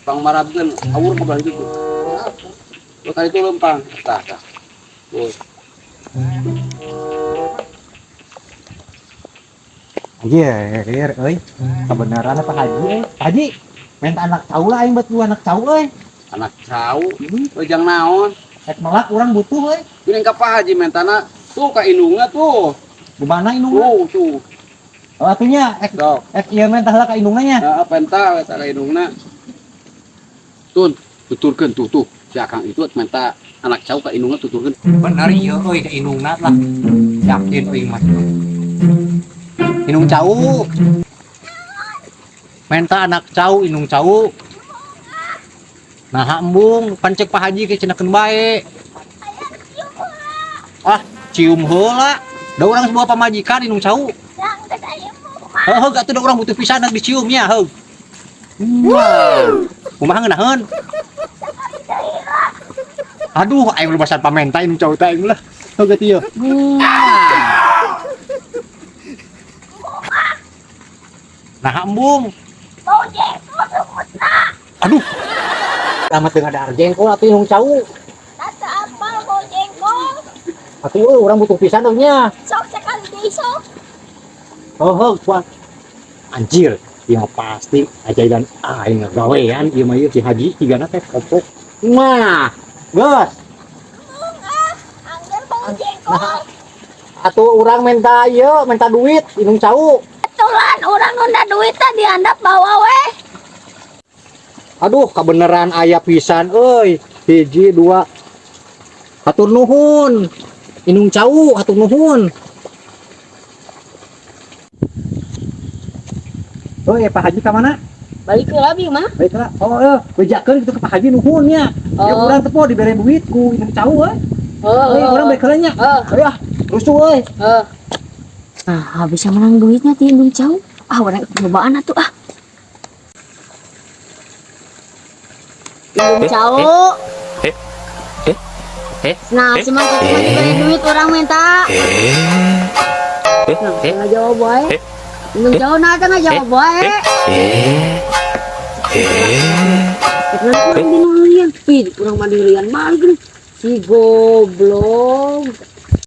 Pangmarabkeun awur ka belah ditu. Lo kali itu lempang. Tah, tah. Tuh. Iya, iya, euy. Kebenaran apa Haji euy? Haji, minta anak cau lah aing buat lu anak cau euy. Anak cau, ujang naon? Rek melak urang butuh euy. Geuning ka Pak Haji mentana tuh ka indungna tuh. Di mana indungna? Tuh, tuh. Oh, atunya ek Sok. ek ieu mah tah lah ka indungna nya. Heeh, penta eta ka indungna. Tun, tuturkeun tuh tuh. Si Akang itu minta anak cau ka indungna tuturkeun. Bener ieu euy ka indungna lah. Yakin euy mah. Indung cau. Menta anak cau indung cau. Nah, embung pancek Pak Haji ke cenah keun bae. Ah, cium heula. Da urang sebuah pamajikan indung cau. Heuh, atuh da urang butuh pisan diciumnya, heuh. Wah. Kumaha ngeunaheun? Aduh, aing lumasan pamenta indung cau teh aing lah. Heuh geuti ieu. Nah, embung. Aduh. Amat dengan ada jengkol atuh indung cau. Apa bau jengkol? Atuh euy urang butuh pisan nya. Sok sekali deui sok. Oh, oh, kuat. Anjir, ieu mah pasti ajaiban aing ngagawean ieu mah ieu si Haji cigana teh kopok. Mah, geus. Angger bau jengkol. Atuh urang minta ieu, minta duit indung cau. Betulan urang nunda duit teh dihandap bawa weh. Aduh, kebenaran aya pisan euy. Hiji, dua. Hatur nuhun. Indung cau, hatur nuhun. Oh, ya Pak Haji ka mana? Balik ke abi mah. Baiklah. Oh, eh, bejakeun kitu ke Pak Haji nuhun nya. Ya Oh. urang teh po dibere duit ku indung cau euy. Oh, Euy, urang balik heula nya. Oh. Ayo ah, rusuh euy. Oh. Ah, bisa menang duitnya ti indung cau. Ah, urang cobaan atuh ah. Indung cau. Nah, si Mang Koko diberi duit orang minta. Nah, nggak jawab wae. Indung cau nah teh nggak jawab wae. Kurang dinurian, pi kurang mandirian balik nih. Si goblok.